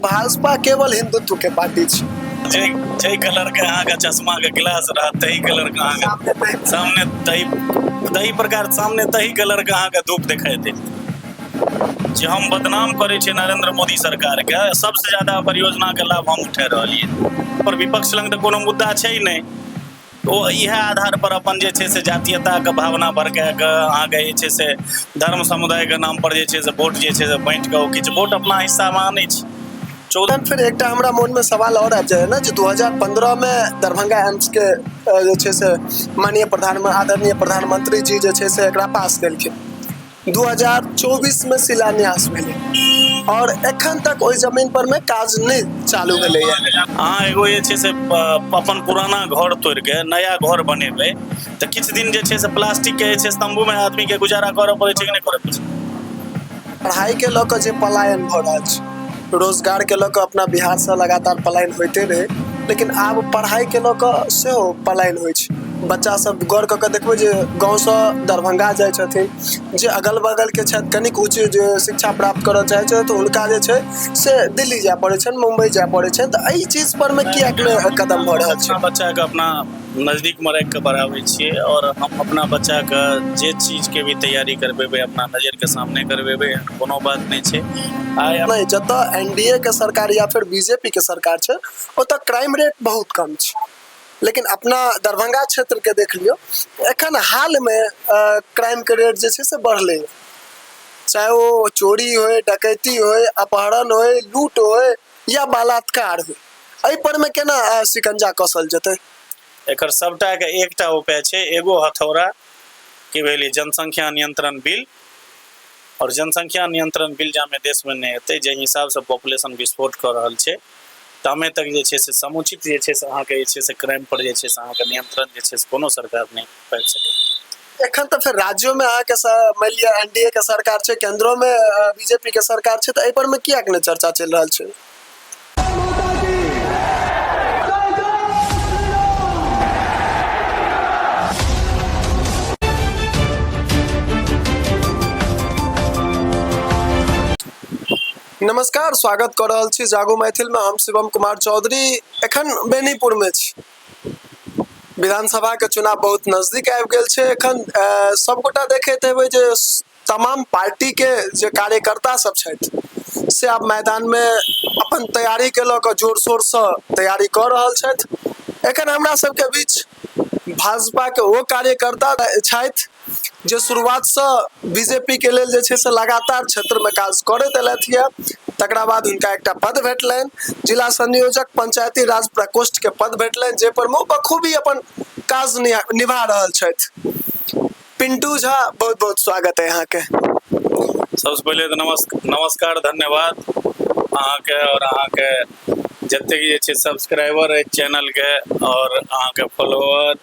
भाजपा केवल हिंदुत्व के पार्टी छै। जाहि जाहि कलरके अहाँके चश्माके ग्लास रहत ताहि कलरके अहाँके सामने ताहि ताहि प्रकार सामने ताहि कलरके अहाँके धूप देखाइ देत। जे हम बदनाम करै छियै नरेंद्र मोदी सरकारके, सबसे ज्यादा परियोजनाके लाभ हम उठा रहलियै। पर विपक्ष लग तऽ कोनो मुद्दा छै नहि, ओ इएह आधार पर अपन जे छै से जातीयताके भावना भड़का कऽ अहाँके जे छै से धर्म समुदायके नाम पर जे छै से वोट जे छै से बाँटि कऽ ओ किछु वोट अपना हिस्सामे आनै छै। 14 फिर एकटा हमरा मोनमे सवाल आओर आबि जाइए ने जे 2015 मे दरभंगा एम्स के जे छै से माननीय प्रधान आदरणीय प्रधानमंत्री जी जे छै से एकरा पास केलखिन। 2024 मे शिलान्यास भेलै और एखन तक ओहि जमीन पर मे काज नहि चालू भेलैया। अहाँ एगो जे छै से अपन पुराना घर तोड़िके नया घर बनेबै तऽ किछु दिन जे छै से प्लास्टिकके जे छै तम्बूमे आदमीके गुजारा करऽ पड़ै छै कि नहि करऽ पड़ै छै? पढ़ाई के लऽ कऽ जे पलायन भऽ रहल छै, रोजगार के लऽ कऽ अपना बिहार से लगातार पलायन होइते रहै, लेकिन आब पढ़ाई के लऽ कऽ सेहो पलायन होइ छै। बच्चा सब गौर कऽ कऽ देखबै जे गाँवसँ दरभंगा जाइ छथिन, जे अगल बगलके छथि कनिक उच्च जे शिक्षा प्राप्त करऽ चाहै छथि हुनका जे छै से दिल्ली जाय पड़ै छनि, मुम्बई जाय पड़ै छनि। तऽ एहि चीज पर मे किएक नहि कदम भऽ रहल छै? अपना बच्चाके अपना नजदीकमे राखि कऽ पढ़ाबै छियै आओर हम अपना बच्चाके जे चीजके भी तैयारी करबेबै अपना नजरके सामने करबेबै, एहन कोनो बात नहि छै। आइ नहि, जतऽ एन डी ए के सरकार या फिर बीजेपी के सरकार छै ओतऽ क्राइम रेट बहुत कम छै, लेकिन अपना दरभंगा क्षेत्र के देख लियौ एखन हाल मे क्राइम के रेट जे छै से बढ़लै, चाहे ओ चोरी होय, डकैती होय, अपहरण होय, लूट होय या बलात्कार होय। एहि पर मे केना शिकंजा कसल जेतै? एकर सबटा के एकटा उपाय छै, एगो हथौड़ा की भेलै जनसंख्या नियंत्रण बिल। और जनसंख्या नियंत्रण बिल जामे देश में नहि हेतै, जाहि हिसाब से पॉपुलेशन विस्फोट कऽ रहल छै, तामे तक जे छै से समुचित जे छै से अहाँके जे छै से क्राइम पर जे छै से अहाँके नियंत्रण जे छै से कोनो सरकार नहि पाबि सकैए। एखन तऽ फेर राज्यो में अहाँके मानि लिअ एन डी ए के सरकार छै, केंद्रो में बीजेपी के सरकार छै, तऽ एहि पर मे किएक नहि चर्चा चलि रहल छै? नमस्कार, स्वागत कऽ रहल छी जागो मैथिल में। हम शिवम कुमार चौधरी एखन बेनीपुर में छी। विधानसभा के चुनाव बहुत नजदीक आबि गेल छै। एखन सबगोटा देखैत हेबै जे तमाम पार्टी के जे कार्यकर्ता सब छथि से आब मैदान में अपन तैयारी के लऽ कऽ जोर शोर से तैयारी कऽ रहल छथि। एखन हमरा सबके बीच भाजपा के ओ कार्यकर्ता छथि जे शुरुआतसँ बीजेपी के लेल जे छै से लगातार क्षेत्रमे काज करैत एलथि यऽ। तकरा बाद हुनका एकटा पद भेटलनि, जिला संयोजक पंचायती राज प्रकोष्ठ के पद भेटलनि, जाहि पर ओ बखूबी अपन काज निभा रहल छथि। पिंटू झा, बहुत बहुत स्वागत है अहाँके। सबसँ पहिले तऽ नमस्कार, धन्यवाद अहाँके आओर अहाँके जतेक जे छै सब्सक्राइबर अछि चैनलके आओर अहाँके फॉलोअर,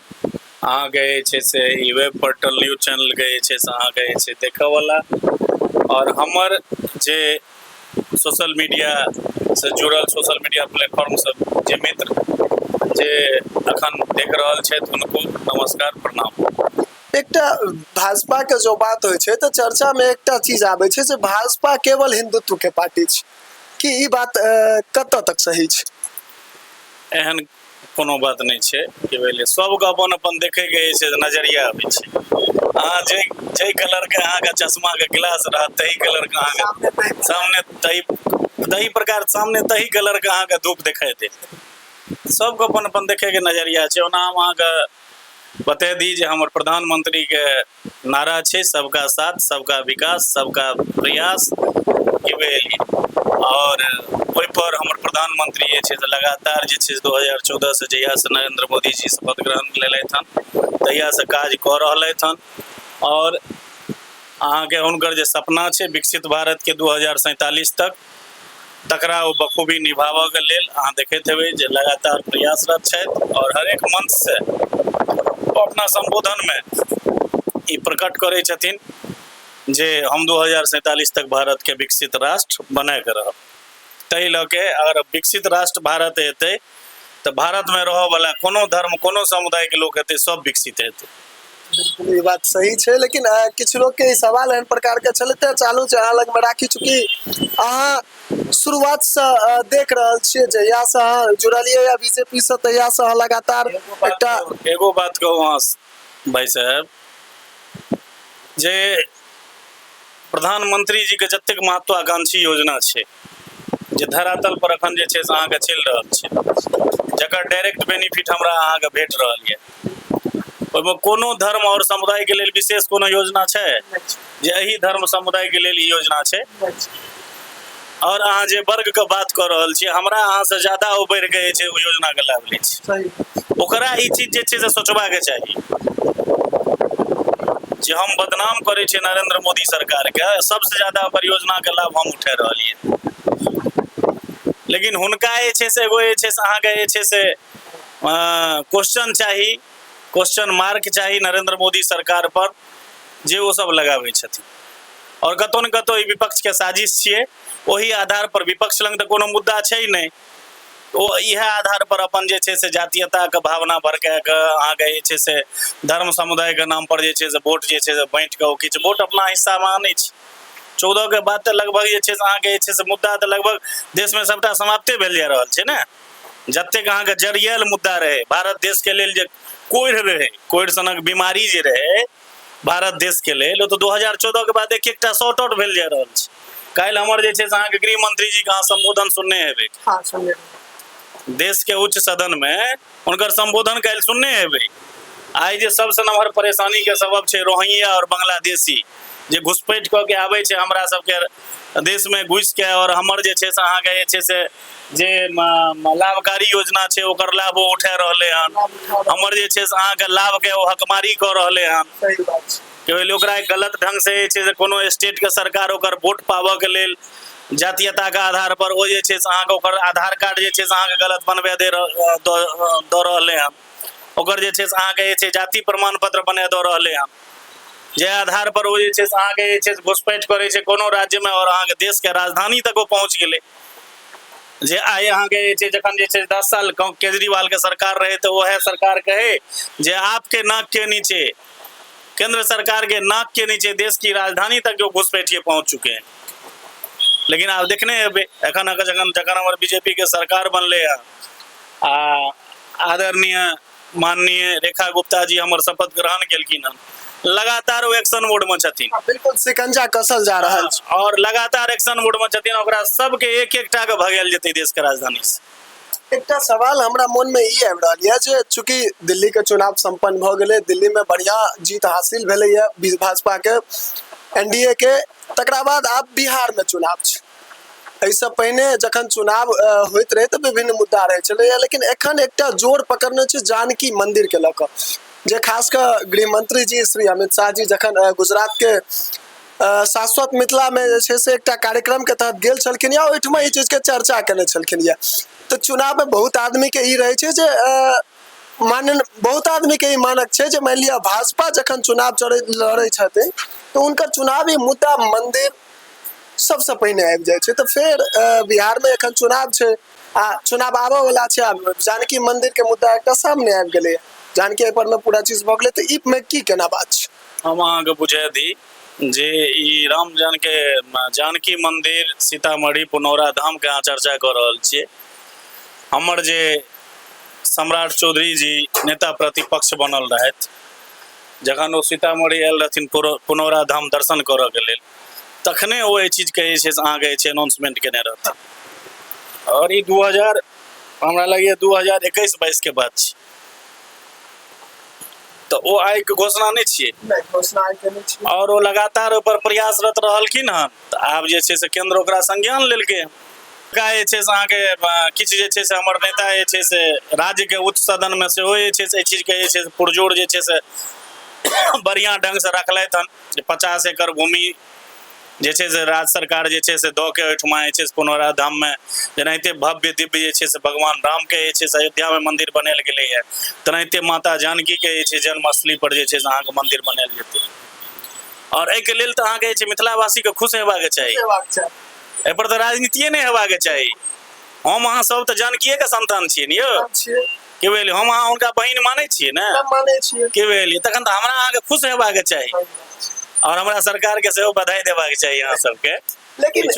अहाँके जे छै से ई वेब पोर्टल न्यूज चैनलके जे छै से अहाँके जे छै देखऽवला आओर हमर जे सोशल मीडियासँ जुड़ल सोशल मीडिया प्लेटफॉर्म सब जे मित्र जे अखन देख रहल छथि हुनको नमस्कार, प्रणाम। एकटा भाजपा के जो बात होइ छै तऽ चर्चा में एकटा चीज आबै छै जे भाजपा केवल हिंदुत्व के पार्टी छै, की ई बात कतऽ तक सही छै? एहन कोनो बात नहि छै कि भेलै, सबके अपन अपन देखैके जे छै से नजरिया होइ छै। अहाँ जाहि जाहि कलरके अहाँके चश्माके ग्लास रहत ताहि कलरके अहाँके सामने ताहि ताहि प्रकार सामने ताहि कलरके अहाँके धूप देखाइ देत। सबके अपन अपन देखैके नजरिया छै। ओना हम अहाँके बता दी जे हमर प्रधानमंत्रीके नारा छै सबका साथ सबका विकास सबका प्रयास की भेल, आओर ओहिपर हमर प्रधानमंत्री जे छै से लगातार जे छै से 2014 से जहियासँ नरेंद्र मोदी जी शपथ ग्रहण लेलथि हन तहियासँ काज कऽ रहलथि हन। आओर अहाँके हुनकर जे सपना छै विकसित भारतके 2047 तक, तकरा ओ बखूबी निभाबऽके लेल अहाँ देखैत हेबै जे लगातार प्रयासरत छथि आओर हरेक मंचसँ ओ अपना सम्बोधनमे ई प्रकट करै छथिन जे हम 2047 तक भारतके विकसित राष्ट्र बनाके रहब। ताहि लऽ के अगर विकसित राष्ट्र भारत हेतै तऽ भारतमे रहऽवला कोनो धर्म कोनो समुदायके लोक हेतै सब विकसित हेतै। बिल्कुल ई बात सही छै, लेकिन किछु लोकके ई सवाल एहन प्रकारके छलै तेँ चालू जे अहाँ लगमे राखी, चूँकि अहाँ शुरुआतसँ देख रहल छियै, जहियासँ अहाँ जुड़लियै या बीजेपीसँ तहियासँ अहाँ लगातार एकटा एगो बात कहू अहाँ भाई साहेब, जे प्रधानमंत्री जी के जतेक महत्वाकांक्षी योजना छै जे धरातल पर अखन जे छै से अहाँके चलि रहल छै, जकर डायरेक्ट बेनिफिट हमरा अहाँके भेट रहल यऽ, ओहिमे कोनो धर्म आओर समुदायके लेल विशेष कोनो योजना छै जे एहि धर्म समुदायके लेल ई योजना छै? आओर अहाँ जे वर्गके बात कऽ रहल छियै, हमरा अहाँसँ ज्यादा ओ बढ़ि के जे छै ओ योजनाके लाभ लै छै। ओकरा ई चीज जे छै से सोचबाके चाही जे हम बदनाम करै छियै नरेंद्र मोदी सरकारके, सबसँ ज्यादा परियोजनाके लाभ हम उठा रहलियै, लेकिन हुनका जे छै से एगो जे छै से अहाँके जे छै से क्वेश्चन चाही, क्वेश्चन मार्क चाही नरेंद्र मोदी सरकार पर जे ओ सब लगाबै छथिन। आओर कतहु ने कतहु ई विपक्षके साजिश छियै, ओहि आधार पर विपक्ष लग तऽ कोनो मुद्दा छै नहि, ओ इएह आधार पर अपन जे छै से जातीयताके भावना भड़का कऽ अहाँके जे छै से धर्म समुदायके नाम पर जे छै से वोट जे छै से बाँटि कऽ ओ किछु वोट अपना हिस्सामे आनै छै। 14 के बाद तऽ लगभग जे छै से अहाँके जे छै से मुद्दा तऽ लगभग देशमे सबटा समाप्ते भेल जा रहल छै ने। जतेक अहाँके जड़ियल मुद्दा रहै भारत देशके लेल, जे कोढ़ि रहै, कोढ़ि सनक बीमारी जे रहै भारत देशके लेल, ओ तऽ 2014 के बाद एक एकटा शॉर्ट आउट भेल जा रहल छै। काल्हि हमर जे छै से अहाँके गृह मंत्री जी के अहाँ संबोधन सुनने हेबै। हाँ, सुनने। देश के उच्च सदन में हुनकर संबोधन काल्हि सुनने हेबै। आइ जे सबसँ नमहर परेशानी के सबब छै रोहिंग्या और बांग्लादेशी जे घुसपैठ कऽ के आबै छै हमरा सबके देश में घुसि के, और हमर जे छै से अहाँके जे छै से जे लाभकारी योजना छै ओकर लाभ ओ उठा रहलै हन, हमर जे छै से अहाँके लाभ के ओ हकमारी कऽ रहलै हन। सही बात छै कि ओहि ओकरा एक गलत ढंग से जे छै से कोनो स्टेट के सरकार ओकर वोट पाबऽ के लेल जातीयता के आधार पर ओ जे छै से अहाँके ओकर आधार कार्ड जे छै से अहाँके गलत बनबे दे दऽ रहलै हन, ओकर जे छै से अहाँके जे छै जाति प्रमाण पत्र बना दऽ रहलै हन, जे आधार पर ओ जे छै से अहाँके जे छै से घुसपैठ करै छै कोनो राज्यमे आओर अहाँके देशके राजधानी तक ओ पहुँच गेलै। जे आइ अहाँके जे छै जखन जे छै 10 साल केजरीवालके सरकार रहै तऽ वएह सरकार कहै जे आपके नाक के नीचे, केंद्र सरकार के नाक के नीचे देश की राजधानी तक जो घुसपैठिए पहुंच चुके हैं। लेकिन आब देखने हेबै एखन जखन जखन हमर बीजेपी के सरकार बनलै हँ आ आदरणीय माननीय रेखा गुप्ता जी हमर शपथ ग्रहण केलखिन हन, लगातार ओ एक्शन मोड में छथिन। बिल्कुल शिकंजा कसल जा रहल छै। और लगातार एक्शन मोड में छथिन, ओकरा सबके एक एकटा के भगायल जेतै देश के राजधानी से। एकटा सवाल हमरा मन में ई आबि रहल यऽ जे चूँकि दिल्ली के चुनाव संपन्न भऽ गेलै, दिल्ली में बढ़िया जीत हासिल भेलै यऽ भाजपा के, एनडीए के, तकरा बाद आब बिहार में चुनाव छै। एहिसँ पहिने जखन चुनाव होइत रहै तऽ विभिन्न मुद्दा रहै छलैए, लेकिन एखन एकटा जोर पकड़ने छै जानकी मन्दिरके लऽ कऽ, जे खास कऽ गृहमंत्री जी श्री अमित शाह जी जखन गुजरातके शाश्वत मिथिलामे जे छै से एकटा कार्यक्रमके तहत गेल छलखिन या ओहिठमा ई चीजके चर्चा केने छलखिन यऽ। तऽ चुनावमे बहुत आदमीके ई रहै छै जे माने बहुत आदमीके ई मानक छै जे मानि लिअ भाजपा जखन चुनाव चढ़ै लड़ै छथिन तऽ हुनकर चुनावी मुद्दा मन्दिर सबसँ पहिने आबि जाइ छै। तऽ फेर बिहारमे एखन चुनाव छै आ चुनाव आबऽ वला छै, आ जानकी मन्दिरके मुद्दा एकटा सामने आबि गेलैए, जानकी एहि परमे पूरा चीज भऽ गेलै, तऽ ई मे की केना बात छै? हम अहाँके बुझा दी जे ई राम जानके जानकी मन्दिर सीतामढ़ी पुनौरा धामके अहाँ चर्चा कऽ रहल छियै। हमर जे सम्राट चौधरी जी नेता प्रतिपक्ष बनल रहथि, जखन ओ सीतामढ़ी आयल रहथिन पुनौरा धाम दर्शन करऽके लेल, तखने ओ एहि चीजके जे छै से अहाँके जे छै अनाउंसमेंट केने रहथिन। आओर ई 2000 हमरा लगैए 2021-22 के बात छै, तऽ ओ आइके घोषणा नहि छियै। नहि, घोषणा आइके नहि छियै। आओर ओ लगातार ओहिपर प्रयासरत रहलखिन हन, तऽ आब जे छै से केन्द्र ओकरा संज्ञान लेलकै हन। हुनका जे छै से अहाँके किछु जे छै से हमर नेता जे छै से राज्यके उच्च सदनमे सेहो जे छै से एहि चीजके जे छै से पुरजोर जे छै से बढ़िआँ ढङ्गसँ रखलथि हन जे 50 एकड़ भूमि जे छै से राज्य सरकार जे छै से दऽ के ओहिठमा जे छै से पुनौरा धाममे जेनाहिते भव्य दिव्य जे छै से भगवान रामके जे छै से अयोध्यामे मन्दिर बनायल गेलैए, तेनाहिते माता जानकीके जे छै जन्मस्थली पर जे छै से अहाँके मन्दिर बनायल जेतै। आओर एहिके लेल तऽ अहाँके जे छै मिथिलावासीके खुश हेबाके चाही, एहिपर तऽ राजनीतिए नहि हेबाके चाही। हम अहाँ सब तऽ जानकीएके संतान छियै ने यौ। की भेलै, हम अहाँ हुनका बहिन मानै छियै ने? सब मानै छियै। की भेलै, तखन तऽ हमरा अहाँके खुश हेबाक चाही आओर हमरा सरकारके सेहो बधाई देबाक चाही अहाँ सबके। लेकिन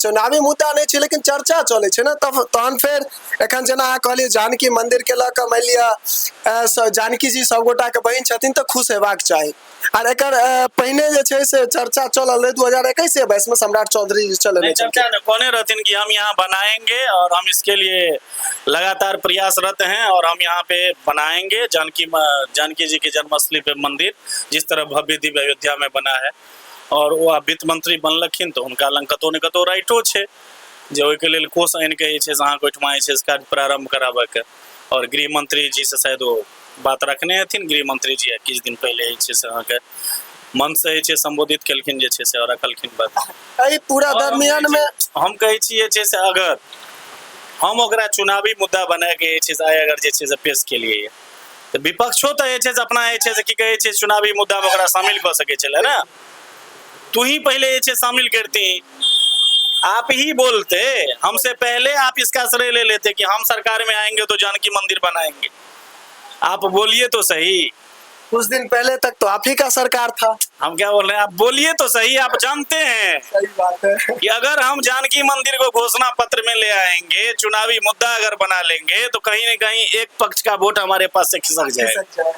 चुनावी मुद्दा नहि छै, लेकिन चर्चा चलै छै ने। तब तहन फेर एखन जेना अहाँ कहलियै जानकी मंदिर के लऽ कऽ, मानि लिअ जानकी जी सबगोटा के बहिन छथिन तऽ खुश हेबाक चाही। आर एकर पहिने जे छै से चर्चा चलल रहै 2021 या 22 में सम्राट चौधरी जी चलेने चर्चा ने कहने रहथिन कि हम यहाँ बनाएंगे और हम इसके लिए लगातार प्रयासरत हैं और हम यहाँ पे बनाएंगे जानकी जानकी जी के जन्मस्थली पे मंदिर, जिस तरह भव्य दिव्य अयोध्या में बना है। और ओ आब वित्त मंत्री बनलखिन तऽ हुनका लग कतहु ने कतहु राइटो छै जे ओहिके लेल कोष आनि कऽ जे छै से अहाँके ओहिठमा जे छै से कार्य प्रारम्भ कराबऽके। आओर गृह मंत्री जी से शायद ओ बात रखने हेथिन। गृह मंत्री जी किछु दिन पहिले जे छै से अहाँके मंच से जे छै सम्बोधित केलखिन जे छै से आओर रखलखिन बात। एहि पूरा दरमियान में हम कहै छी जे छै से अगर हम ओकरा चुनावी मुद्दा बना के जे छै से आइ अगर जे छै से पेश केलियै तऽ विपक्षो तऽ जे छै से अपना जे छै से की कहै छै चुनावी मुद्दामे ओकरा शामिल कऽ सकै छलै ने। तू ही पहिले जे छै शामिल करती, आप ही बोलते, हमसे पहले आप इसका श्रेय ले लेते कि हम सरकार में आएंगे तो जानकी मंदिर बनाएंगे। आप बोलिए तो सही। कुछ दिन पहले तक तो आप ही का सरकार था। हम क्या बोल रहे हैं, आप बोलिए तो सही, आप जानते हैं। सही बात है कि अगर हम जानकी मंदिर को घोषणा पत्र में ले आएंगे, चुनावी मुद्दा अगर बना लेंगे तो कहीं न कहीं एक पक्ष का वोट हमारे पास से खिसक जाएगा।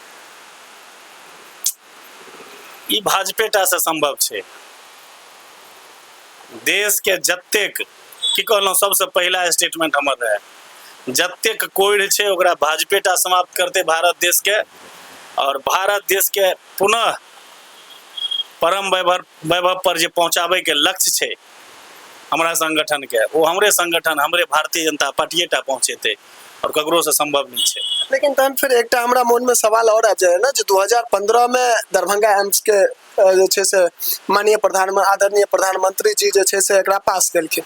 ई भाजपे टा से संभव छै। देश के जतेक की कहलहुँ, सबसे पहिला स्टेटमेंट हमर रहे, जतेक कोढ़ि छै ओकरा भाजपे टा समाप्त करते भारत देश के, और भारत देश के पुनः परम वैभव वैभव पर जे पहुंचाबे के लक्ष्य छै हमरा संगठन के, ओ हमरे संगठन हमरे भारतीय जनता पार्टीए टा पहुंचेतै और ककरो से संभव नहीं छै। लेकिन तहन फिर एकटा हमरा मोन में सवाल और आबि जाए ने जे 2015 में दरभंगा एम्स के जे छै से माननीय प्रधानमंत्री आदरणीय प्रधानमंत्री जी जे छै से एकरा पास केलखिन,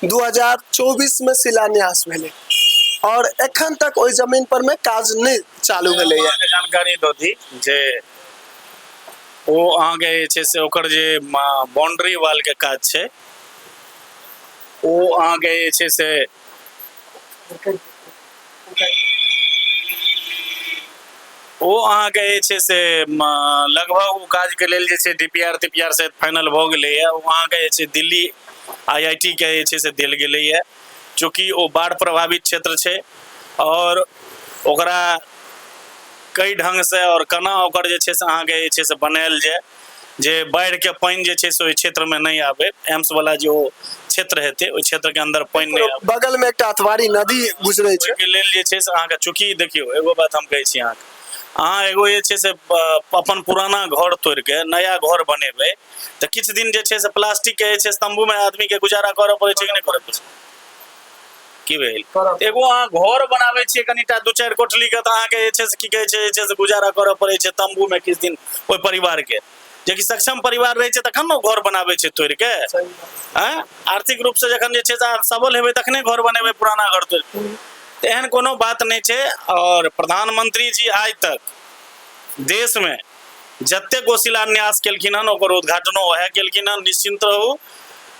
2024 में शिलान्यास भेलै और एखन तक ओहि जमीन पर में काज नहि चालू भेलैया। अहाँके जानकारी दऽ दी जे ओ अहाँके जे छै से ओकर जे बाउंड्री वाल के काज छै ओ अहाँके जे छै से ओ अहाँके जे छै से लगभग ओ काजके लेल जे छै डी पी आर ती पी आर से फाइनल भऽ गेलैए। ओ अहाँके जे छै दिल्ली आई I T के जे छै से देल गेलैए, चूँकि ओ बाढ़ि प्रभावित क्षेत्र छै आओर ओकरा कई ढङ्गसँ आओर केना ओकर जे छै से अहाँके जे छै से बनायल जाय जे बाढ़िके पानि जे छै से ओहि क्षेत्रमे नहि आबै, एम्स वाला जे ओ क्षेत्र हेतै ओहि क्षेत्रके अन्दर पानि नहि आबै। बगल में एकटा अथवारी नदी गुजरै छै। ओहिके लेल जे छै से अहाँके चूँकि देखियौ एगो बात हम कहै छी अहाँके, अहाँ एगो जे छै से अपन पुराना घर तोड़िके नया घर बनेबै तऽ किछु दिन जे छै से प्लास्टिकके जे छै से तम्बूमे आदमीके गुजारा करऽ पड़ै छै कि नहि करऽ पड़ै छै? की भेल, एगो अहाँ घर बनाबै छियै कनिटा दू चारि कोठलीके तऽ अहाँके जे छै से की कहै छै जे छै से गुजारा करऽ पड़ै छै तम्बूमे किछु दिन ओहि परिवारके, जेकि सक्षम परिवार रहै छै तखन ने ओ घर बनाबै छै तोड़िके। आँय, आर्थिक रूपसँ जखन जे छै से अहाँ सबल हेबै तखने घर बनेबै पुराना घर तोड़ि। तऽ एहन कोनो बात नहि छै। आओर प्रधानमंत्री जी आइ तक देशमे जतेक गो शिलान्यास केलखिन हन ओकर उद्घाटनो वएह केलखिन हन, निश्चिन्त रहू।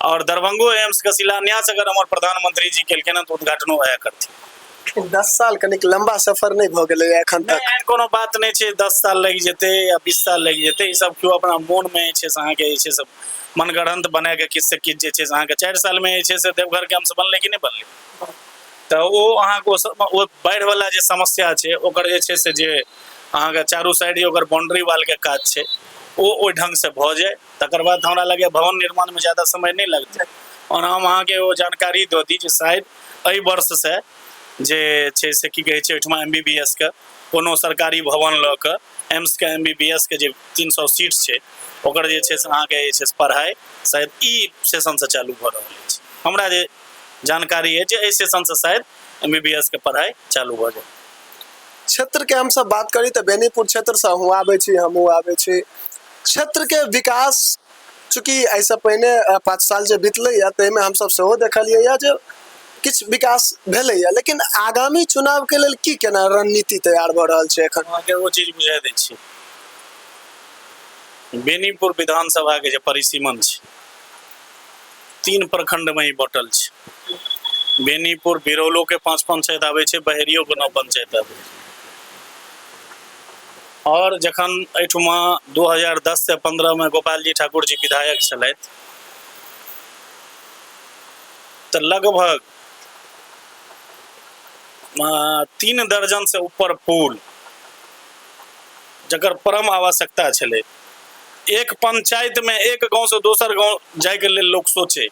और दरभंगो एम्स के शिलान्यास अगर हमर प्रधानमंत्री जी केलखिन हन तऽ उद्घाटनो वएह करथिन। 10 साल कनिक लंबा सफर नहि भऽ गेलै एखन तक? एहन कोनो बात नहि छै 10 साल लागि जेतै या 20 साल लागि जेतै, ई सब केओ अपना मोन मे जे छै से अहाँके जे छै से मनगढ़ंत बना के किछु से किछु जे छै से अहाँके 4 साल मे जे छै से देवघर के एम्स बनलै कि नहि बनलै? तऽ ओ अहाँके ओ बाढ़ि वाला जे समस्या छै ओकर जे छै से जे अहाँके चारू साइड जे ओकर बाउंड्री वाल के काज छै ओ ओहि ढंग से भऽ जाय, तकर बाद हमरा लगैए भवन निर्माणमे ज्यादा समय नहि लगतै। ओना हम अहाँके ओ जानकारी दऽ दी जे शायद एहि वर्षसँ जे छै से की कहै छै ओहिठमा एम बी बी एस के कोनो सरकारी भवन लऽ कऽ एम्सके एम बी बी एस के जे 300 सीट छै ओकर जे छै से अहाँके जे छै से पढ़ाइ शायद ई सेशनसँ चालू भऽ रहल अछि। हमरा जे जानकारी अछि जे एहि सेशनसँ शायद एम बी बी एस के पढ़ाइ चालू भऽ जायत। क्षेत्रके हमसब बात करी तऽ बेनीपुर क्षेत्रसँ अहूँ आबै छी, हमहूँ आबै छी। क्षेत्रके विकास चूँकि एहिसँ पहिने 5 साल जे बितलैए ताहिमे हमसब सेहो देखलियैए जे किछु विकास भेलैए, लेकिन आगामी चुनावके लेल की केना रणनीति तैयार भऽ रहल छै एखन? अहाँके एगो चीज बुझा दै छी, बेनीपुर विधानसभाके जे परिसीमन छै 3 प्रखंडमे ई बँटल छै। बेनीपुर बिरौलोके 5 पंचायत आबै छै, बहेरियोके 9 पंचायत आबै छै। आओर जखन एहिठुमा 2010 से 15 मे गोपालजी ठाकुर जी विधायक छलथि तऽ लगभग 3 दर्जन से ऊपर पुल जकर परम आवश्यकता छलै, एक पंचायत में एक गांव से दोसर गांव जायके लेल लोक सोचे,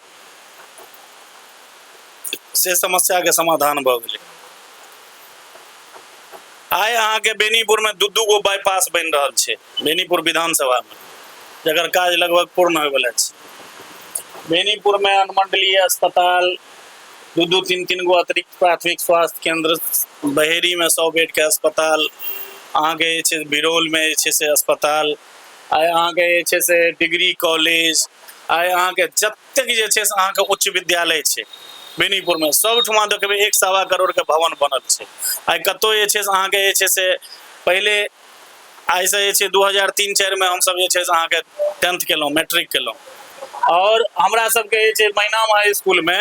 से समस्या के समाधान भऽ गेलै। आइ अहाँके बेनीपुर में 2-2 गो बाईपास बनि रहल छै बेनीपुर विधानसभा में, जकर काज लगभग पूर्ण होयवला छै। बेनीपुर में अनुमंडलीय अस्पताल, 2-2 3-3 गो अतिरिक्त प्राथमिक स्वास्थ्य केंद्र, बहेरी में 100 बेड के अस्पताल, अहाँके जे छै बिरौल में जे छै से अस्पताल, आइ अहाँके जे छै से डिग्री कॉलेज, आइ अहाँके जतेक जे छै से अहाँके उच्च विद्यालय छै बेनीपुरमे सबठुमा देखबै 1.25 करोड़के भवन बनल छै। आइ कतहु जे छै से अहाँके जे छै से पहिले आइसँ जे छै 2003-4 मे हमसब जे छै से अहाँके 10th केलहुँ, मैट्रिक केलहुँ, आओर हमरा सबके जे छै मैनाम हाई स्कूलमे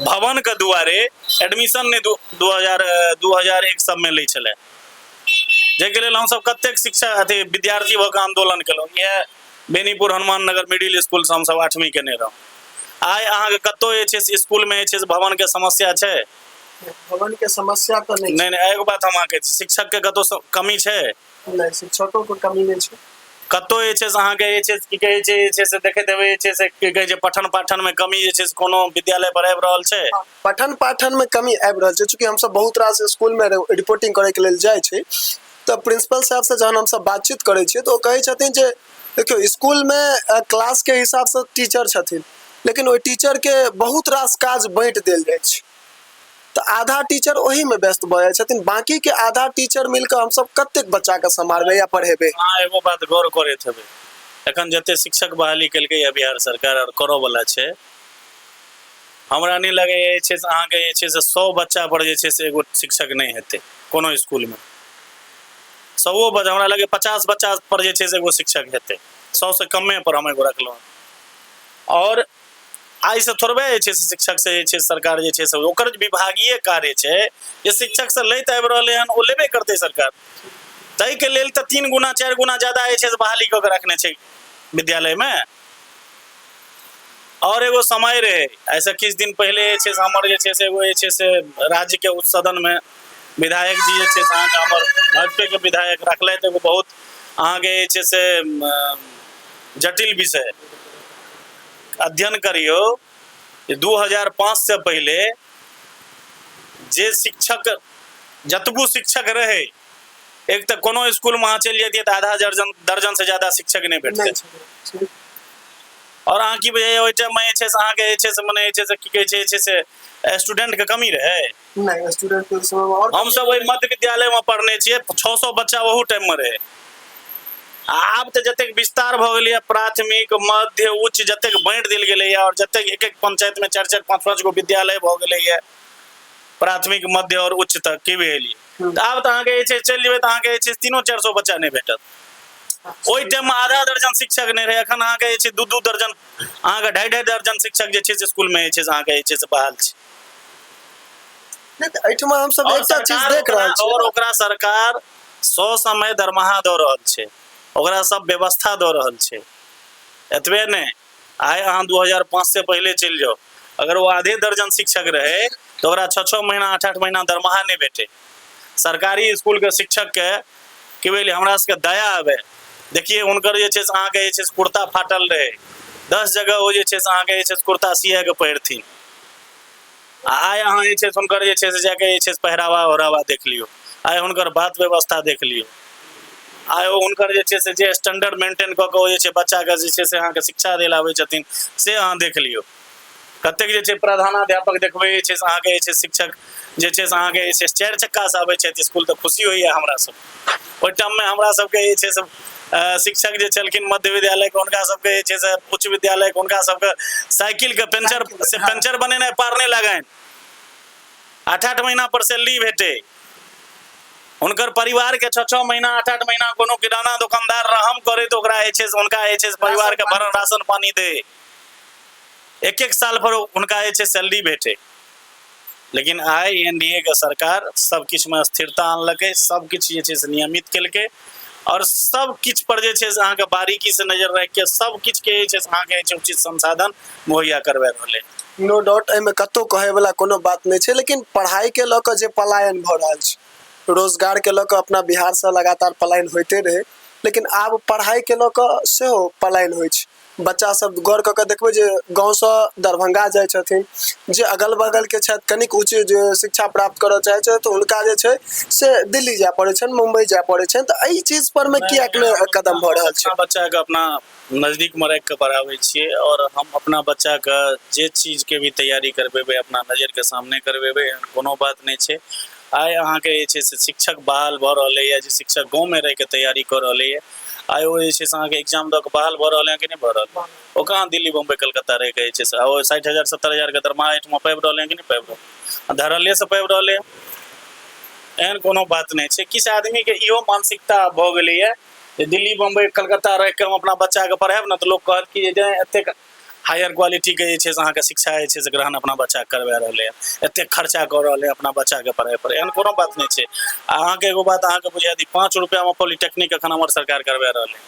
भवनके दुआरे एडमिशन नहि 2001 सबमे लै छलै, जाहिके लेल हमसब कतेक शिक्षा अथी विद्यार्थी भऽ कऽ आन्दोलन केलहुँ। इएह बेनीपुर हनुमान नगर मिडिल स्कूलसँ हमसब 8वीं केने रहौं। आइ अहाँके कतहु जे छै से स्कूलमे जे छै से भवनके समस्या छै? भवन के समस्या तऽ नहि। नहि नहि, एगो बात हम अहाँके, शिक्षकके कतहु कमी छै? नहि, शिक्षको के कमी नहि छै कतहु जे छै से अहाँके जे छै की कहै छै जे छै से देखैत हेबै जे छै से की कहै छै पठन पाठनमे कमी जे छै से कोनो विद्यालय पर आबि रहल छै? पठन पाठन मे कमी आबि रहल छै, चूँकि हमसब बहुत रास स्कूल मे रिपोर्टिंग करे के लेल जाइ छी तऽ प्रिंसिपल साहब से जहन हमसब बातचीत करै छियै तऽ ओ कहै छथिन जे देखियौ स्कूल मे क्लास के हिसाब से टीचर छथिन, लेकिन ओहि टीचर के बहुत रास काज बाँटि देल जाइ छै, तऽ आधा टीचर ओहिमे व्यस्त भऽ जाइ छथिन, बाकी के आधा टीचर मिल कऽ हमसब कतेक बच्चा के सम्हारबै या पढ़ेबै। अहाँ एगो बात गौर करैत हेबै, एखन जते शिक्षक बहाली केलकै बिहार सरकार आओर करऽ वला छै, हमरा नहि लगैए जे छै से अहाँके जे छै से 100 बच्चा पर जे छै से एगो शिक्षक नहि हेतै कोनो स्कूलमे। 100 बच्चा हमरा लगैए 50 बच्चा पर जे छै से एगो शिक्षक हेतै, 100 से कमे पर हम एगो रखलहुँ। आओर आइसँ थोड़बे जे छै से शिक्षक से जे छै सरकार जे छै से ओकर विभागीय कार्य छै जे शिक्षक से लैत आबि रहलै हन ओ लेबे करतै सरकार, ताहिके लेल तऽ 3 गुना 4 गुना ज्यादा जे छै से बहाली कऽ के रखने छै विद्यालयमे। और एगो समय रहे ऐसे किछु दिन पहिले जे छै से हमर जे छै से एगो जे छै से राज्यके उच्च सदनमे विधायक जी जे छै से अहाँके हमर भाजपेके विधायक रखलथि एगो बहुत अहाँके जे छै से जटिल विषय। अध्ययन करियौ जे 2005 से पहिले जे शिक्षक जतबो शिक्षक रहै, एक तऽ कोनो स्कूलमे अहाँ चलि जैतियै तऽ आधा दर्जन से ज्यादा शिक्षक नहि भेटतै। आओर अहाँ की बुझाइए ओहि टाइममे जे छै से अहाँके जे छै से मने जे छै से की कहै छै जे छै से स्टूडेंटके कमी रहै? नहि, स्टूडेंट के समय मे और हमसब ओहि मध्य विद्यालयमे पढ़ने छियै, 600 बच्चा ओहू टाइममे रहै। आ आब तऽ जतेक विस्तार भऽ गेलैए प्राथमिक मध्य उच्च जतेक बाँटि देल गेलैए आओर जतेक एक एक पंचायतमे 4-4 5-5 गो विद्यालय भऽ गेलैए प्राथमिक मध्य आओर उच्च तक की भेलियै, तऽ आब तऽ अहाँके जे छै चलि जेबै तऽ अहाँके जे छै 300-400 बच्चा नहि भेटत। ओहि टाइममे आधा दर्जन शिक्षक नहि रहै, एखन अहाँके जे छै 2-2 दर्जन अहाँके 2.5-2.5 दर्जन शिक्षक जे छै से स्कूलमे जे छै से अहाँके जे छै से बहाल छै। नहि तऽ एहिठमा हमसब एकटा चीज देख रहल छी और ओकरा सरकार 100 समय दरमाहा दऽ रहल छै, ओकरा सब व्यवस्था दऽ रहल छै। एतबे नहि, आइ अहाँ 2005 से पहिले चलि जाउ, अगर ओ आधे दर्जन शिक्षक रहै तऽ ओकरा 6-6 महीना 8-8 महीना दरमाहा नहि भेटै। सरकारी स्कूलके शिक्षकके की भेलै, हमरा सबके दया आबै, देखिए हुनकर जे छै से अहाँके जे छै से कुर्ता फाटल रहै, 10 जगह ओ जे छै से अहाँके जे छै से कुर्ता सियाके पहिरथिन। आ आइ अहाँ जे छै से हुनकर जे छै से जाके जे छै से पहिरावा ओढ़ावा देख लियौ, आइ हुनकर बात व्यवस्था देख लियौ, आइ ओ हुनकर जे छै से जे स्टैंडर्ड मेंटेन कऽ कऽ ओ जे छै बच्चाके जे छै से अहाँके शिक्षा दै लए आबै छथिन से अहाँ देख लियौ। कतेक जे छै प्रधानाध्यापक देखबै जे छै से अहाँके जे छै शिक्षक जे छै से अहाँके जे छै 4 चक्कासँ आबै छथि स्कूल तऽ खुशी होइए हमरा सबके। ओहि टाइममे हमरा सबके जे छै से शिक्षक जे छलखिन मध्य विद्यालयके हुनका सबके जे छै से उच्च विद्यालयके हुनका सबके साइकिलके पेंचर से पेंचर बनेनाइ पार नहि लगनि, 8-8 महीना पर सैलरी भेटै, हुनकर परिवारके 6-6 महीना 8-8 महीना कोनो किराना दोकानदार रहम करै तऽ ओकरा जे छै से हुनका जे छै से परिवारके भरण राशन पानी दै, 1-1 साल पर हुनका जे छै सैलरी भेटै। लेकिन आइ एन डी ए के सरकार सब किछुमे स्थिरता आनलकै, सब किछु जे छै से नियमित केलकै आओर सब किछु पर जे छै से अहाँके बारीकीसँ नजर राखिके सब किछुके जे छै से अहाँके जे छै उचित संसाधन मुहैया करबा रहलै। नो डाउट, एहिमे कतहु कहैवला कोनो बात नहि छै, लेकिन पढ़ाइके लऽ कऽ जे पलायन भऽ रहल छै, रोजगारके लऽ कऽ अपना बिहारसँ लगातार पलायन होइते रहै, लेकिन आब पढ़ाइके लऽ कऽ सेहो पलायन होइ छै। बच्चा सब गौर कऽ कऽ देखबै जे गाँवसँ दरभंगा जाइ छथिन, जे अगल बगलके छथि, कनिक उच्च जे शिक्षा प्राप्त करऽ चाहै छथि, हुनका जे छै से दिल्ली जाय पड़ै छनि, मुम्बई जाय पड़ै छनि। तऽ एहि चीज परमे किएक नहि कदम भऽ रहल छै? अपना बच्चाके अपना नजदीकमे राखि कऽ पढ़ाबै छियै आओर हम अपना बच्चाके जे चीजके भी तैयारी करबेबै, अपना नजरके सामने करबेबै, एहन कोनो बात नहि छै। आइ अहाँके जे छै से शिक्षक बहाल भऽ रहलैए, जे शिक्षक गाँवमे रहिके तैयारी कऽ रहलैए, आइ ओ जे छै से अहाँके एग्जाम दऽ कऽ बहाल भऽ रहलै हँ कि नहि भऽ रहल? ओ कहाँ दिल्ली, बम्बई, कलकत्ता रहिके जे छै से ओ 60,000 70,000के दरमाहा एहिठमा पाबि रहलै हँ कि नहि पाबि रहल? धरल्लेसँ पाबि रहलै हँ। एहन कोनो बात नहि छै। किछु आदमीके इहो मानसिकता भऽ गेलैए जे दिल्ली, बम्बई, कलकत्ता रहिके हम अपना बच्चाके पढ़ायब ने तऽ लोक कहत कि जे एतेक हायर क्वालिटीके जे छै से अहाँके शिक्षा जे छै से ग्रहण अपना बच्चाके करबा रहलै हँ, एतेक खर्चा कऽ रहलै हँ अपना बच्चाके पढ़ाइ पर। एहन कोनो बात नहि छै। आ अहाँके एगो बात अहाँके बुझा दी, 5 रुपैआमे पॉलिटेक्निक एखन हमर सरकार करबा रहलै।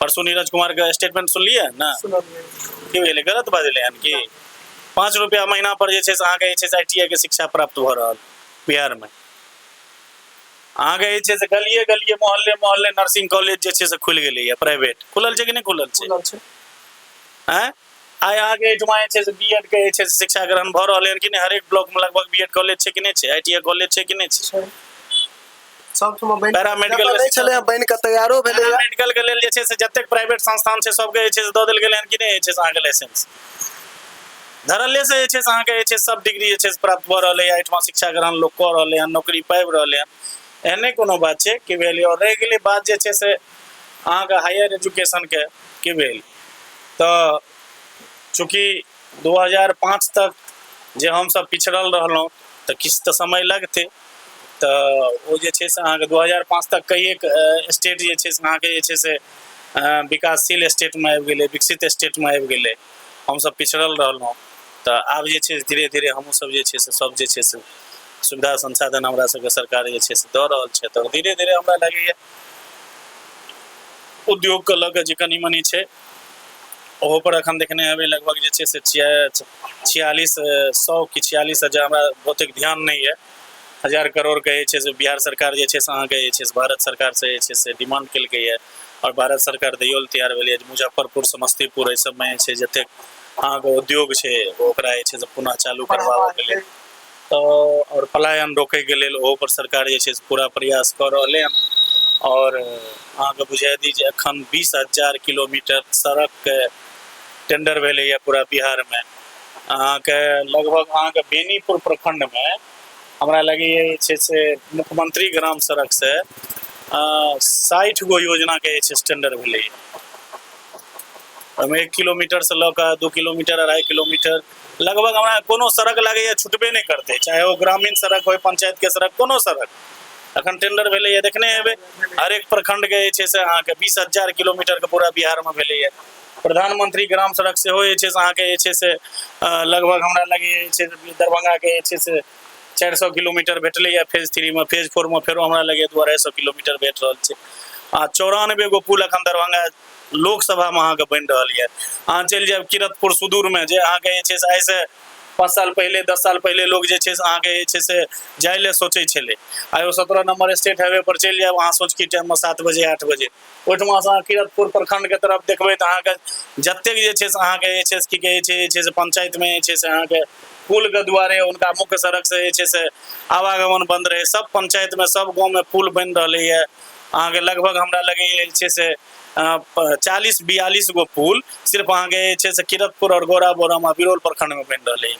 परसू नीरज कुमारके स्टेटमेंट सुनलियै ने? की भेलै, गलत बाजलै हन की? 5 रुपैआ महीना पर जे छै से अहाँके जे छै से I T I के शिक्षा प्राप्त भऽ रहल बिहारमे। अहाँके जे छै से गलिए गलिए, मोहल्ले मोहल्ले नर्सिंग कॉलेज जे छै से खुलि गेलैए। प्राइवेट खुलल छै कि नहि खुलल छै? खुलल छै। आँय, आइ अहाँके एहिठमा जे छै से बी एड के जे छै से शिक्षा ग्रहण भऽ रहलै हन कि नहि? हरेक ब्लॉकमे लगभग बी एड कॉलेज छै कि नहि छै? I T I college छै कि नहि छै? सबठमा बनि पैरामेडिकल नहि छलै, बनि कऽ तैयारो भेलै। मेडिकल के लेल जे छै से जतेक प्राइवेट संस्थान छै, सबके जे छै से दऽ देल गेलै हन कि नहि जे छै से अहाँके लाइसेंस? धड़ल्ले से जे छै से अहाँके जे छै सब डिग्री जे छै से प्राप्त भऽ रहलै। एहिठमा शिक्षा ग्रहण लोक कऽ रहलै हन, नौकरी पाबि रहलै हन। एहन नहि कोनो बात छै कि भेल। आओर रहि गेलै बात जे छै से अहाँके हायर एजुकेशनके की भेल, तऽ चूँकि 2005 तक जे हमसब पिछड़ल रहलहुँ तऽ किछु तऽ समय लगतै। तऽ ओ जे छै से अहाँके 2005 तक कइएक स्टेट जे छै से अहाँके जे छै से विकासशील स्टेटमे आबि गेलै, विकसित स्टेटमे आबि गेलै, हमसब पिछड़ल रहलहुँ। तऽ आब जे छै धीरे धीरे हमहूँ सब जे छै से सब जे छै से सुविधा संसाधन हमरा सबके सरकार जे छै से दऽ रहल छै। तऽ धीरे धीरे हमरा लगैए उद्योगके लऽ कऽ जे कनि मनि छै, ओहो पर एखन देखने हेबै, लगभग जे छै से 4600 कि 46,000, हमरा ओतेक ध्यान नहि यऽ, हजार करोड़के जे छै से बिहार सरकार जे छै से अहाँके जे छै से भारत सरकारसँ जे छै से डिमांड केलकैए आओर भारत सरकार दैयो लए तैयार भेलैए। मुजफ्फरपुर, समस्तीपुर, एहि सबमे जे छै जतेक अहाँके उद्योग छै, ओकरा जे छै से पुनः चालू करबाबऽके लेल तऽ आओर पलायन रोकैके लेल ओहो पर सरकार जे छै से पूरा प्रयास कऽ रहलै हन। आओर अहाँके बुझा दी जे एखन 20,000 किलोमीटर सड़कके टेंडर भेलैए पूरा बिहारमे। अहाँके लगभग अहाँके बेनीपुर प्रखंडमे हमरा लगैए जे छै से मुख्यमंत्री ग्राम सड़कसँ 60 गो योजनाके जे छै से टेंडर भेलैए। ओहिमे 1 किलोमीटरसँ लऽ कऽ 2 किलोमीटर, 2.5 किलोमीटर लगभग हमरा कोनो सड़क लागैए छुटबे नहि करतै, चाहे ओ ग्रामीण सड़क होइ, पंचायतके सड़क, कोनो सड़क अखन टेंडर भेलैए, देखने हेबै। हरेक प्रखंडके जे छै से अहाँके 20,000 किलोमीटरके पूरा बिहारमे भेलैए। प्रधानमंत्री ग्राम सड़क सेहो जे छै से अहाँके जे छै से लगभग हमरा लगैए जे छै से दरभंगाके जे छै से 400 किलोमीटर भेटलैए फेज थ्रीमे, फेज फोरमे फेरो हमरा लगैए 250 किलोमीटर भेट रहल छै। आ 94 गो पुल एखन दरभंगा लोकसभामे अहाँके बनि रहल यऽ। अहाँ चलि जायब किरतपुर सुदूरमे, जे अहाँके जे छै से आइसँ 5 साल पहिले, 10 साल पहिले लोक जे छै से अहाँके जे छै से जाइ लए सोचै छलै, आइ ओ 17 नंबर स्टेट हाईवे पर चलि जायब अहाँ सोझकी टाइममे 7 बजे, 8 बजे, ओहिठुमासँ अहाँ किरतपुर प्रखण्डके तरफ देखबै तऽ अहाँके जतेक जे छै से अहाँके जे छै से की कहै छै जे छै से पंचायतमे जे छै से अहाँके पुलके दुआरे हुनका मुख्य सड़कसँ जे छै से आवागमन बन्द रहै, सब पंचायतमे, सब गाँवमे पुल बनि रहलैए। अहाँके लगभग हमरा लगैए जे छै से 40-42 गो पुल सिर्फ अहाँके जे छै से किरतपुर आओर गौरा बोरामा बिरौल प्रखण्डमे बनि रहलै।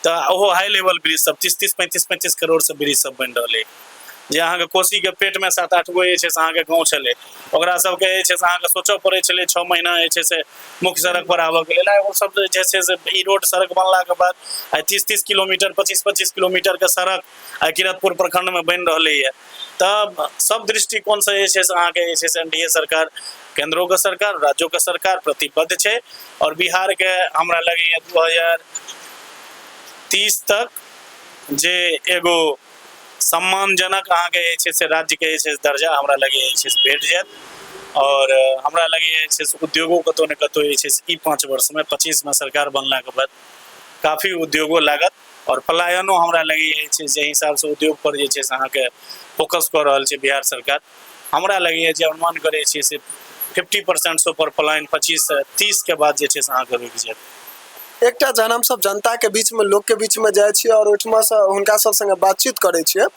तऽ ओहो हाई लेवल ब्रिज सब 30-30, 35-35 करोड़सँ ब्रिज सब बनि रहलै, जे अहाँके कोसीके पेटमे 7-8 गो जे छै से अहाँके गाँव छलै, ओकरा सबके जे छै से अहाँके सोचऽ पड़ै छलै 6 महीना जे छै से मुख्य सड़क पर आबऽके लेल। आइ ओ सब जे छै से ई रोड सड़क बनलाके बाद आइ 30-30 किलोमीटर, 25-25 किलोमीटरके सड़क आइ किरतपुर प्रखण्डमे बनि रहलैए। तऽ सब दृष्टिकोणसँ जे छै से अहाँके जे छै से एन डी ए सरकार, केन्द्रोके सरकार, राज्योके सरकार प्रतिबद्ध छै आओर बिहारके हमरा लगैए 2030 तक जे एगो सम्मानजनक अहाँके जे छै से राज्यके जे छै से दर्जा हमरा लगैए जे छै से भेट जायत। आओर हमरा लगैए जे छै से उद्योगो कतहु ने कतहु जे छै से ई 5 वर्षमे 25मे सरकार बनलाके बाद काफी उद्योगो लागत। आओर पलायनो हमरा लगैए जे छै जाहि हिसाबसँ उद्योगपर जे छै से अहाँके फोकस कऽ रहल छै बिहार सरकार, हमरा लगैए जे अनुमान करै छियै से 50%सँ ऊपर पलायन 25 से 30 के बाद जे छै से अहाँके रुकि जायत। एकटा जहन हमसभ जनताके बीचमे, लोकके बीचमे जाइ छियै आओर ओहिठुमासँ हुनका सब सङ्गे बातचीत करै छियै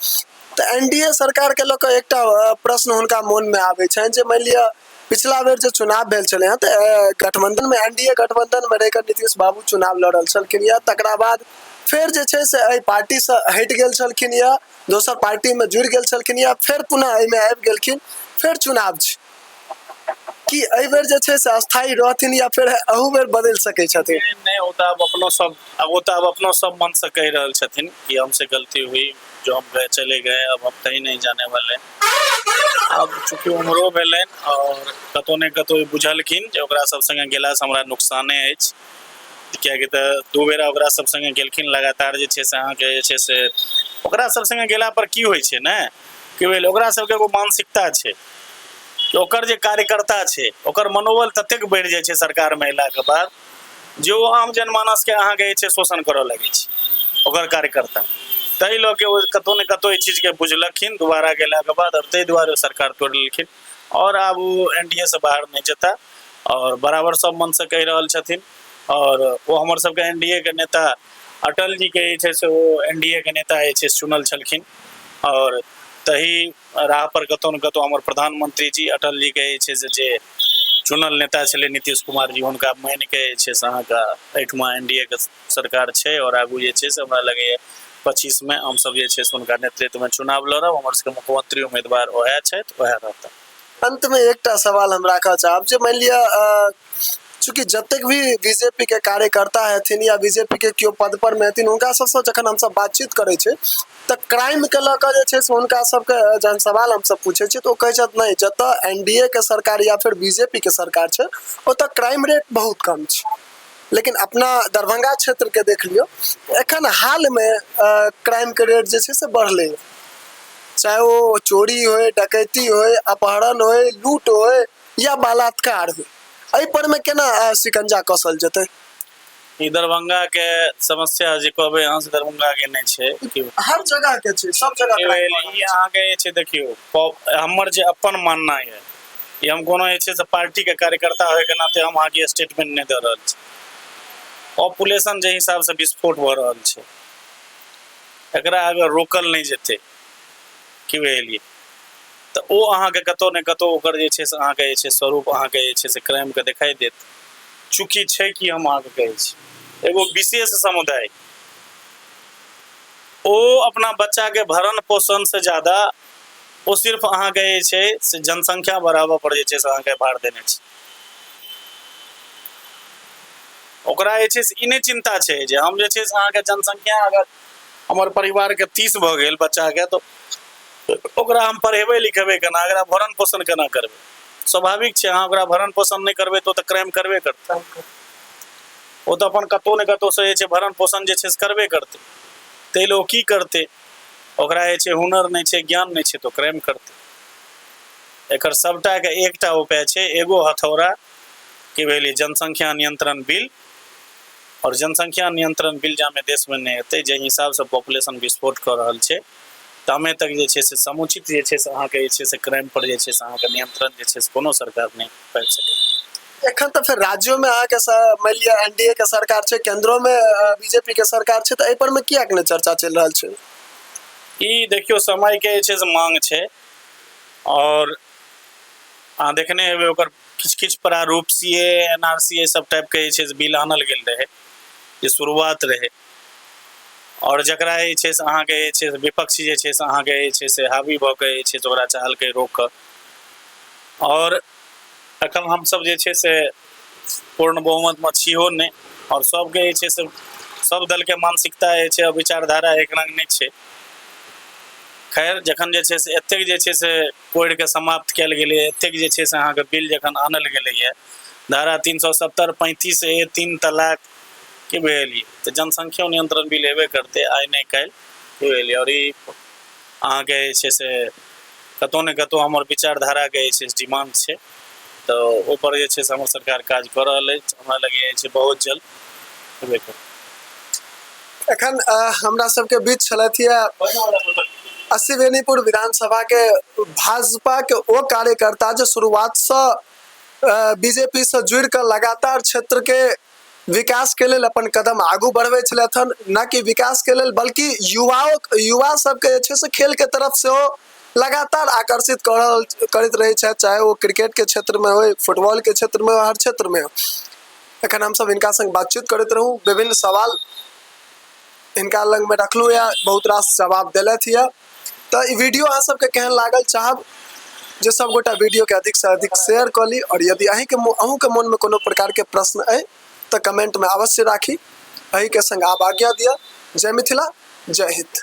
तऽ एन डी ए सरकारके लऽ कऽ एकटा प्रश्न हुनका मोनमे आबै छनि जे मानि लिअ पिछला बेर जे चुनाव भेल छलै हँ तऽ गठबंधनमे, एन डी ए गठबंधनमे रहि कऽ नीतीश बाबू चुनाव लड़ल छलखिन यऽ, तकरा बाद फेर जे छै से एहि पार्टीसँ हटि गेल छलखिन यऽ, दोसर पार्टीमे जुड़ि गेल छलखिन यऽ, फेर पुनः एहिमे आबि गेलखिन, फेर चुनाव छै। की एहि बेर जे छै से अस्थायी रहथिन या फेर अहू बेर बदलि सकै छथिन? नहि नहि, ओ तऽ आब अपनो सब, आब ओ तऽ आब अपनो सब मन से कहि रहल छथिन कि हमसे गलती हुई जो हम गए चले गए, अब हम कहीं नहीं जाने वाले। आब चूँकि उमरो भेलनि आओर कतहु ने कतहु बुझलखिन जे ओकरा सब संगे गेलासँ हमरा नुकसाने अछि, किएकि तऽ 2 बेरा ओकरा सब संगे गेलखिन लगातार जे छै से अहाँके जे छै से ओकरा सब संगे गेला पर की होइ छै ने कि भेल ओकरा सबके एगो मानसिकता छै कि ओकर जे कार्यकर्ता छै ओकर मनोबल ततेक बढ़ि जाइ छै सरकारमे अयलाके बाद जे ओ आम जनमानसके अहाँके जे छै शोषण करऽ लगै छै ओकर कार्यकर्ता। ताहि लऽ के ओ कतहु ने कतहु एहि चीजके बुझलखिन दोबारा गेलाके बाद, आओर ताहि दुआरे ओ सरकार तोड़ि लेलखिन आओर आब ओ एन डी ए सँ बाहर नहि जेता आओर बराबर सब मनसँ कहि रहल छथिन। आओर ओ हमर सबके एन डी ए के नेता अटल जीके जे छै से ओ एन डी ए के नेता जे छै चुनल छलखिन आओर तही राह पर कतहु ने कतहु हमर प्रधानमंत्री जी अटल जी के जे छै से जे चुनल नेता छलै नीतीश कुमार जी, हुनका मानि के जे छै से अहाँके एहिठमा एन डी ए के सरकार छै। आओर आगू जे छै से हमरा लगैए 25मे हमसब जे छै से हुनका नेतृत्वमे चुनाव लड़ब। हमर सबके मुख्यमंत्री उम्मीदवार ओएह छथि, ओएह रहता। अंत में एकटा सवाल हम राखऽ चाहब जे मानि लिअ चूँकि जतेक भी बीजेपी के कार्यकर्ता हेथिन या बीजेपी के केओ पद पर मे हेथिन, हुनका सबसँ जखन हमसब बातचीत करै छियै तऽ क्राइम के लऽ कऽ जे छै से हुनका सबके जहन सवाल हमसब पूछै छियै तऽ ओ कहै छथि नहि, जतऽ एन डी ए के सरकार या फेर बीजेपी के सरकार छै ओतऽ क्राइम रेट बहुत कम छै। लेकिन अपना दरभंगा क्षेत्र के देख लियौ, एखन हाल मे क्राइम के रेट जे छै से बढ़लै, चाहे ओ चोरी होय, डकैती होय, अपहरण होय, लूट होय या बलात्कार होय, एहि पर मे केना शिकंजा कसल जेतै? ई दरभंगा के समस्या जे कहबै अहाँ से दरभंगा के नहि छै कि हर जगह के छै, सब जगह crime भऽ रहल ई अहाँके जे छै देखियौ, हमर जे अपन मानना यऽ, ई हम कोनो जे छै से पार्टी के कार्यकर्ता होय के नाते हम अहाँके स्टेटमेंट नहि दऽ रहल छी। पॉपुलेशन जे हिसाब से विस्फोट भऽ रहल छै, एकरा अगर रोकल नहि जेतै, की बुझलियै, तऽ ओ अहाँके कतहु ने कतहु ओकर जे छै से अहाँके जे छै स्वरूप अहाँके जे छै से क्राइमके देखाइ देत। चूँकि छै कि हम अहाँके कहै छी, एगो विशेष समुदाय ओ अपना बच्चाके भरण पोषणसँ ज्यादा ओ सिर्फ अहाँके जे छै से जनसंख्या बढ़ाबऽ पर जे छै से अहाँके भार देने छै। ओकरा जे छै से ई नहि चिन्ता छै जे हम जे छै से अहाँके जनसंख्या अगर हमर परिवारके 30 भऽ गेल बच्चाके तऽ ओकरा हम पढ़ेबै लिखेबै केना, एकरा भरण पोषण केना करबै। स्वाभाविक छै, अहाँ ओकरा भरण पोषण नहि करबै तऽ ओ तऽ क्राइम करबे करतै। ओ तऽ अपन कतहु ने कतहुसँ जे छै भरण पोषण जे छै से करबे करतै। ताहि लए ओ की करतै, ओकरा जे छै हुनर नहि छै, ज्ञान नहि छै, तऽ ओ क्राइम करतै। एकर सबटाके एकटा उपाय छै, एगो हथौड़ा की भेलै जनसंख्या नियंत्रण बिल। आओर जनसंख्या नियंत्रण बिल जामे देशमे नहि हेतै, जाहि हिसाबसँ पॉपुलेशन विस्फोट कऽ रहल छै, तामे तक जे छै से समुचित जे छै से अहाँके जे छै से क्राइम पर जे छै से अहाँके नियंत्रण जे छै से कोनो सरकार नहि पाबि सकैए। एखन तऽ फेर राज्यो में अहाँके मानि लिअ एन डी ए के सरकार छै, केंद्रो में बीजेपी के सरकार छै, तऽ एहि पर में किएक नहि चर्चा चलि रहल छै? ई देखियौ, समय के जे छै से मांग छै। आओर अहाँ देखने हेबै ओकर किछु किछु प्रारूप C A N R C ए सब टाइपके जे छै से बिल आनल गेल रहै जे शुरुआत रहै, आओर जकरा जे छै से अहाँके जे छै से विपक्ष जे छै से अहाँके जे छै से हावी भऽ कऽ जे छै से ओकरा चाहलकै रोकऽ। आओर एखन हमसब जे छै से पूर्ण बहुमतमे छिहो नहि, आओर सबके जे छै से सब दलके मानसिकता जे छै विचारधारा एक रङ्ग नहि छै। खैर, जखन जे छै से एतेक जे छै से कोड़िके समाप्त कयल गेलै, एतेक जे छै से अहाँके बिल जखन आनल गेलैए, धारा 370 35 ए 3 तलाक की बुझलियै, तऽ जनसंख्या नियंत्रण बिल हेबे करतै आइ नहि काल्हि। की बुझलियै? आओर ई अहाँके जे छै से कतहु ने कतहु हमर विचारधाराके जे छै से डिमांड छै, तऽ ओहिपर जे छै से हमर सरकार काज कऽ रहल अछि। हमरा लगैए जे छै बहुत जल्द हेबे करत। एखन हमरा सबके बीच छलथि यऽ अस्सी बेनीपुर विधानसभा के भाजपा के ओ कार्यकर्ता जे शुरुआतसँ बीजेपी से जुड़ि कऽ लगातार क्षेत्र के विकास के लेल अपन कदम आगू बढ़बै छलथि हन। न कि विकास के लेल बल्कि युवाओ युवा सबके जे छै से खेल के तरफ सेहो लगातार आकर्षित कऽ रहल करैत रहै छथि, चाहे ओ क्रिकेट के क्षेत्र में होइ, फुटबॉल के क्षेत्र में, हर क्षेत्र में। एखन हमसब हिनका संग बातचीत करैत रहू, विभिन्न सवाल हिनका लग में रखलहुँ यऽ, बहुत रास जवाब देलथि यऽ। तऽ ई वीडियो अहाँ सबके केहन लागल, चाहब जे सब गोटा वीडियो के अधिक से अधिक शेयर कऽ ली, आओर यदि अहींके अहूँके मोनमे कोनो प्रकारके प्रश्न अइ तऽ कमेंटमे अवश्य राखी। एहिके संग आब आज्ञा दिअ। जय मिथिला, जय हिन्द।